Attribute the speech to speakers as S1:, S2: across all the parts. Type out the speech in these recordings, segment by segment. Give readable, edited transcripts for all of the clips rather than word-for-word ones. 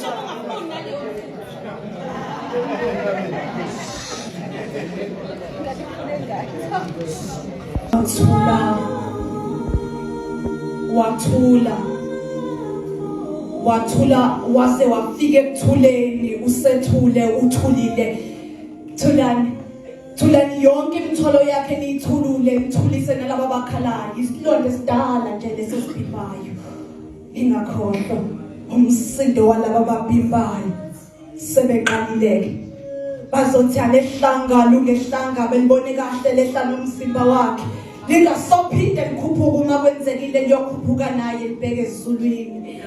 S1: Ngisho ungafuni naleyo mfundo.
S2: Wathula, wathula, wathula, waze wafika ekuthuleni. Usethule, uthulile. Thulani, thulani yonke imithwalo yakhe, niyithulule, nithulise nalaba abakhalayo. Isilonda esidala nje lesesibhimbayo, ingakhohlwa umsindo walaba ababhimbayo. Sebeqalile-ke, bazothi alehlanga, lungehlanga, belibone kahle lehla nomzimba wakhe, lingasophinde likhuphuka. Uma kwenzekile liyokhuphuka naye libheke ezulwini.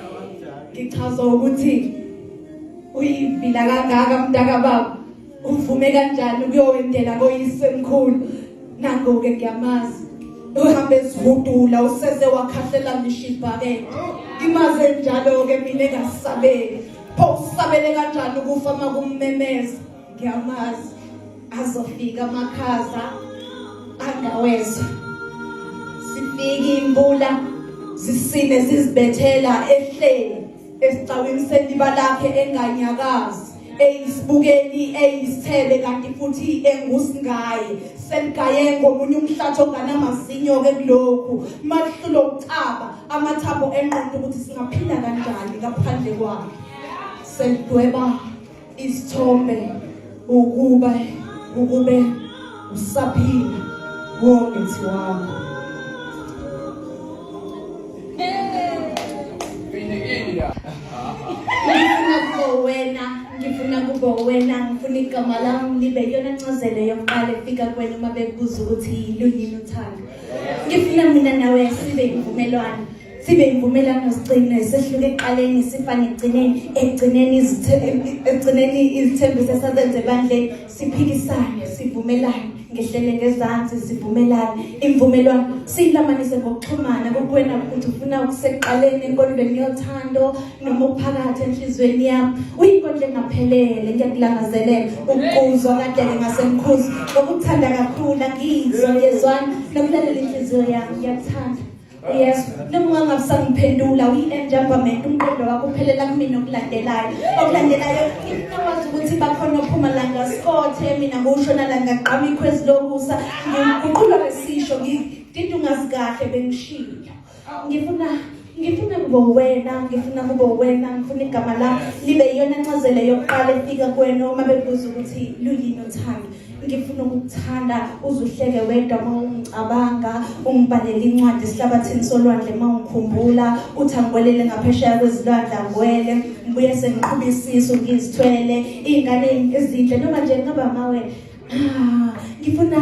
S2: Ngichaza ukuthi uyivila kangaka mntakababa, uvume kanjani ukuyowendela koyise mkhulu? Nango-ke, ngiyamazi, uhambe ezihudula, useze wakhahlela ngisho ibhakede. Ngimaze njalo-ke mina engasabeli. Pho usabele kanjani ukufa makummemeza? Ngiyamazi, azofika amakhaza angawezwa, sifike imvula zisine zizibethela ehleli esicawini seliba lakhe, enganyakazi, eyisibukeli, eyisithebe, kanti futhi engusingaye. Seligaye ngomunye umhlathi onganamazinyo ke kulokhu mahlulo ucaba amathambo enqondo ukuthi singaphila kanjani ngaphandle kwakhe. Selidweba isithombe ukuba ukube usaphila wongethi wakho.
S1: Ngifuna kubo wena, ngifuna kubo wena, ngifuna igama lami libe yona ncazelo yokuqala efika kuwena uma bekubuza ukuthi luyini uthando. Ngifuna mina nawe sibe imvumelwano, sibe imvumelwano, sigcine sehluke ekuqaleni, sifane ekugcineni, ekugcineni izithembiso esazenze ebandleni, siphikisane, sivumelane, ngehlele ngezansi, sivumelane. Imvumelwano siyilamanise ngokuxhumana kukuwena, ukuthi ufuna ukusekuqaleni enkondlweni yothando noma uphakathi enhliziyweni yami. Uyinkondlo engaphelele, ngiyakulangazelela ukuzwa kade-ke ngasemkhuzi ngokuthanda kakhulu. Angizwa, ngiyezwana nokulalela inhliziyo yami. Ngiyakuthanda. Yes, noma ungangabusangiphendula, uyi-enjambament, umqondo wakho uphelela kumina. Okulandelayo, ngifuna wazi ukuthi bakhona ophuma langa sikothe, mina ngushona langa gqama ikhwezi lokusa, ngiguqulwa ngesisho, ngidinda ungazi kahle bengishilo. Ngifuna kube wena, ngifuna kube wena, ngifuna igama lami libe iyona ncazelo yokuqala efika kuwena uma bekubuza ukuthi luyini uthando. Ngifuna ukukuthanda uzuhleke wedwa uma ungicabanga, ungibhalele incwadi esihlabathini solwandle uma ungikhumbula, uthi angiwelele ngaphesheya kwezilwandle, angiwele, ngibuye sengiqhuba isisu, ngizithwele iy'ngane ezinhle, noma nje ngingaba mawe. Ah, ngifuna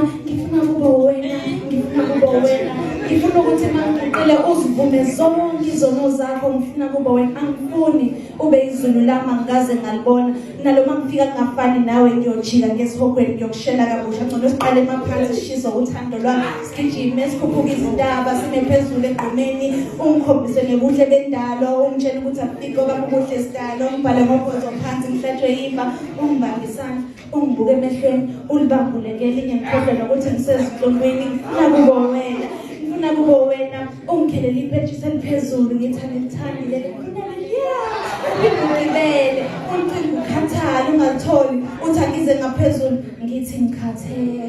S1: kube wena, ngifuna kube wena, ngifuna ukuthi mangiguqile uzivume zonke izono zakho. Ngifuna kube wena, angifuni ube izulu lami angikaze ngalibona. Naloma ngifika ngingafani nawe, ngiyojika ngesihogweni, ngiyokushela kabusha. Ngcono siqale emaphansi, sishize uthando lwami, sigijime, sikhuphuke izintaba, sime phezulu egqumeni, ungikhombise nobuhle bendalo, ungitshele ukuthi akufiki obami ubuhle sidalo, ngibhale ngobhozo phansi, ngihlatshwe imba, ungibambe isandla, ungibuke emehlweni, ulibambule ngelinye, ngikhohlwe nokuthi ngisezinhlungwini. Ngifuna kube wena, ngifuna kube wena, ungikhelele ipentshisi eliphezulu, ngithi angilithandi leli, ngifuna leliya, uphinde ugibele ulicinga ukhathale ungalitholi, uthi angize ngaphezulu, ngithi ngikhathele.